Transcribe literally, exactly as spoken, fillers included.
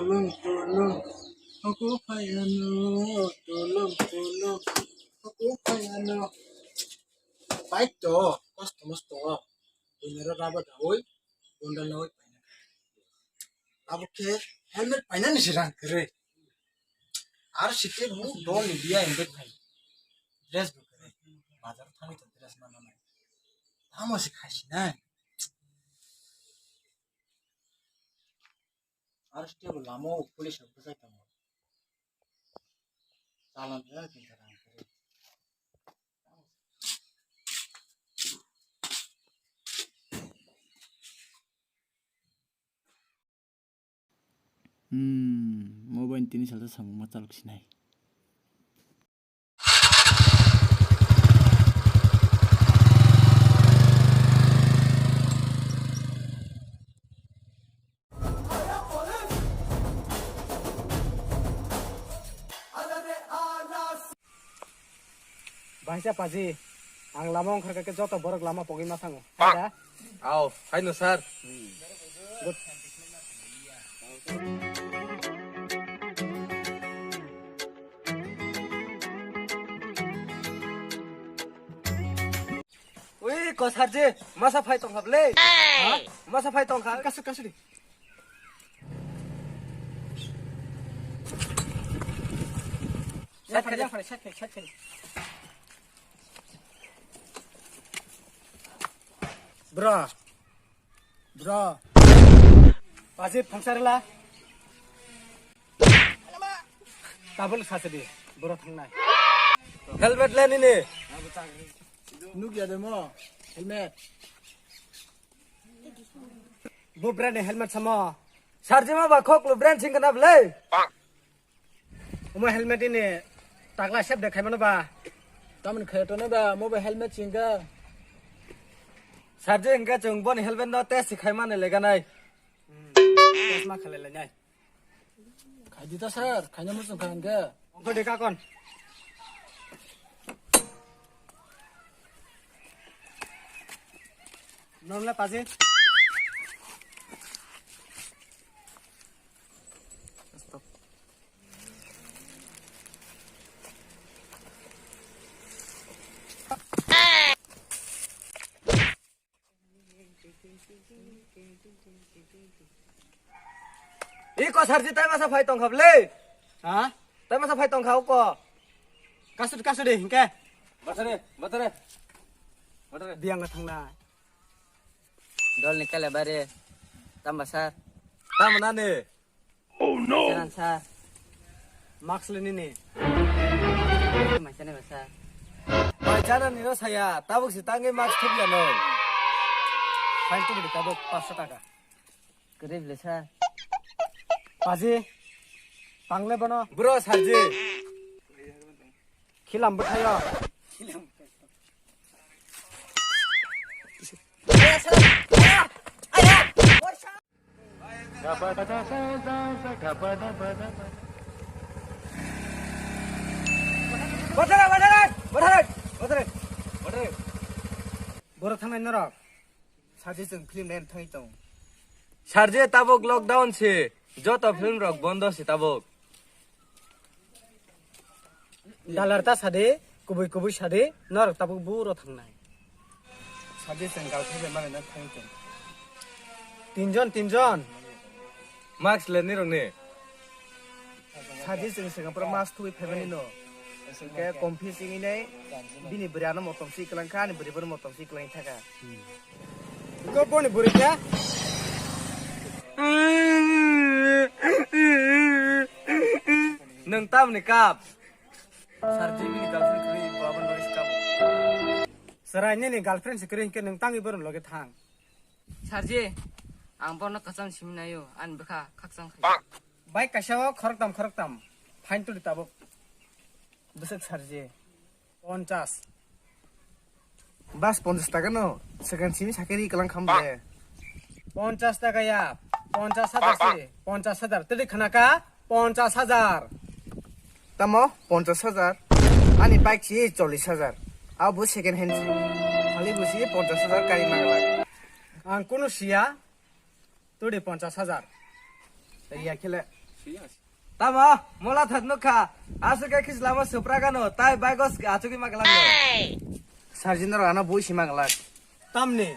Tulung tulung, huku phaiano, tulung tulung, huku phaiano. Bike to, kosto mosto. Bunero raba dawi, bunda nawi paina. Abo khe helmet painani se rang kwrwi. Aro site bo dol ni biya himbe phai. Dress bo kwrwi. Bazar thangwi to dress manna nai. Tamo se khaisi nai. Aro site bo lama o police rok bwsai tongo. Chalan ya kinta rang kwrwi. Hmm, mobile tini salsa samung ma chalok sinai. Baisa paji, ang lama ongkhorkha khe joto borok lama pogwi ma thango. Ada? Aw, haino sir. Good. Ui, ko sir je, masa phai tongkha ble. Ha? Masa phai tongkha. Kasu, kasu di. Yaphar, yaphar, sat khai, sat khai. Bro. Bro. Pajit phangsarla. Tabul sasadi. Bro thangnai. Helmet le nini. Nukya de mo. Helmet. Bo brand ni helmet samo. Sarjima ba khoklo brand sing kana ble. Omo helmet ini takla sep de khaimano ba. Tamoni khayo tono ba, mo ba helmet singka. Sarje hingka chwng boni helmet no test khaimani leganai. Test ma khalai lainai. Khaidi ta sir, khaina muchung kha hingka. Ongko de kakon. Nomle paji. Iko sarji tai masa phai tongkha ble. Ha? Tai masa phai tongkha uko. Kasut kasut de hingke. Batare, batare. Batare. Biang na thangna. Dol ni kale bare. Tamba sir. Tamba nani. Oh no. Jalan sir. Mask le nini. Mai chana ba sir. Mai chana nino saya. Tabuk si tangi mask thuk ya no. Fine tu bidi tabuk paanch sho taka. Kwrwi bwle sa. Paji, tangle bono. Bro, sarji. Khilam bwthayo. Bwthara, bwthara, bwthara, bwthara, bwthara. Boro thangnai norok. Sarji chwng film naina thangwi tongo. Sarji tabuk lockdown se, joto film rok bondo se tabuk. Dalar ta sadi, kubui kubui sadi, norok tabuk buro thangnai. Sarji chwng girlfriend bai manaina thangwi tongo. Tinjon, tinjon. Mask le nirok ni. Saji chwng swkang pura mas thubui phaimani no. Hwnkhe confuse wngwi nai bini bwrwi ano motom si kwlang kha, ani bwrwi bono motom si kwlang thaka. Ko boni bwrwi kha? Nwng tamni kap? Sarji bini girlfriend kwrwi bo aboni bagwi se kabo. Chwrai nini girlfriend se kwrwi hwnkhe nwng tangwi borok loge thang. Sarji, ang bono kwcham simi naio, ani bwkha khakchang khai. Bike kaisa o khoroktam khoroktam. Fine tuli tabuk. Bwswk sarji. Ponchas. Bas ponchas taka no. Swkang simi sakhe ri kwlang kham de. Ponchas taka ya. Ponchas hajar si. Ponchas hajar. Tuli khana ka? Ponchas hajar. Tamo ponchas hajar. Ani bike si chollish hajar. Abo second hand si. Khali bo si ponchas hajar kari manglak. Ang kunu siya. Tuli ponchas hajar. Ya khele. Tamo, mola that nukha. Aswk khe khislama supragano, tai bagos achugwi maglak. Sarjindro ano bui si maglak. Tamni.